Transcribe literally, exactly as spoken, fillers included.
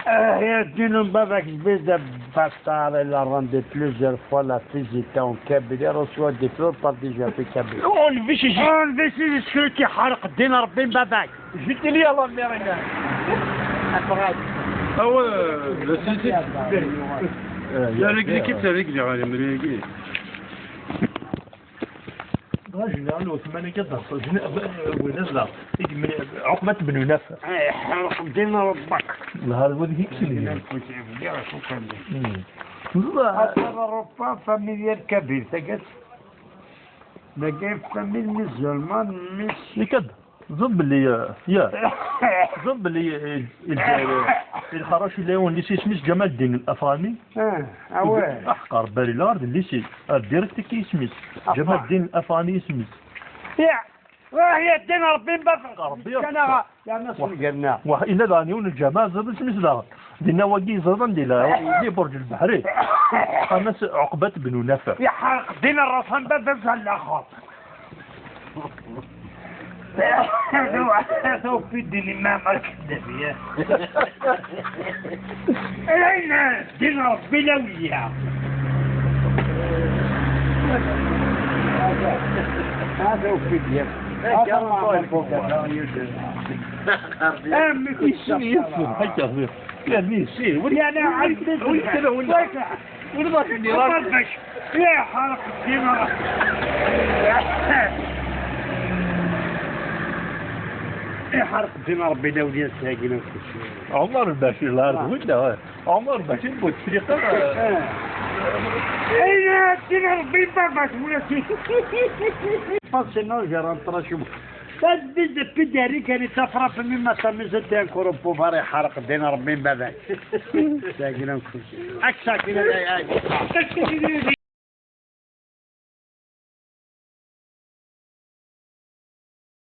Ah, il y a du nombre avec des bâtards, il a rendu plusieurs fois la visite en Kabylie, reçoit des fleurs par des gens de Kabylie. On vit chez On vit chez celui qui حرق الدين ربي باباك. J'étais lié à la mer, là. Ah ouais, le site. La règle qui te règle, la règle. Général, Othman, il y a d'autres. Général, oui, là, là. عقبة بن نافع. Ḥerq ddin Ṛebbi-k. Nehar wid i k-iselgen. Atan Ṛebbi familiar kabir, tagat. Dagi famille musulmane, mis. Ikad, ẓer belli, ya. Ẓer belli, eh, eh, eh, lxarac yella yiwen n lisi isem-is Ǧamal Ddin Afɣani. Ah, ah ouais. Aḥeqq Ṛebbi, ar illa ɣer d lisi. Ar direct akka isem-is. Ǧamal Ddin Afɣani isem-is. Ya. Wah, ya ddin Ṛebbi, mbabeṛ. Ṛebbi. Kana, ya nas lǧenna. Wah, illa daɣen yiwen n lǧameɛ, ẓer isem-is daɣen. Dinna wagi ẓer anda illa, di Burǧ Lbeḥri. Qqaren-as Ɛuqbat ben Unafa. Iḥerq ddin ṛṛuḥ n baba-s ar laxer. Tawfi ddin imam ar Kaddafi. Ayen ddin Ṛebbi lawliya. هذا وفي اليد. هذا ما يفوق. Isem yid-sen, akka, yerni isem. Yerni ɛad win kra win. Win ma tenniḍ. Ṛebbi, ya ḥerq ddin. Iḥerq ddin Ṛebbi lawliya s-hagin akk. Ɛumer Lbacir, la ɣer d winna. Ɛumer Lbacir Butefliqa. Ayen ddin Ṛebbi baba-s wulati. Pas sinon je rentre chez moi. Tadbi depuis Derry, elle est frappée, mais ma s'amuse, t'es encore au pouvoir, et حرق ddin Ṛebbi baba-s. Hagin akk. Akk sakina.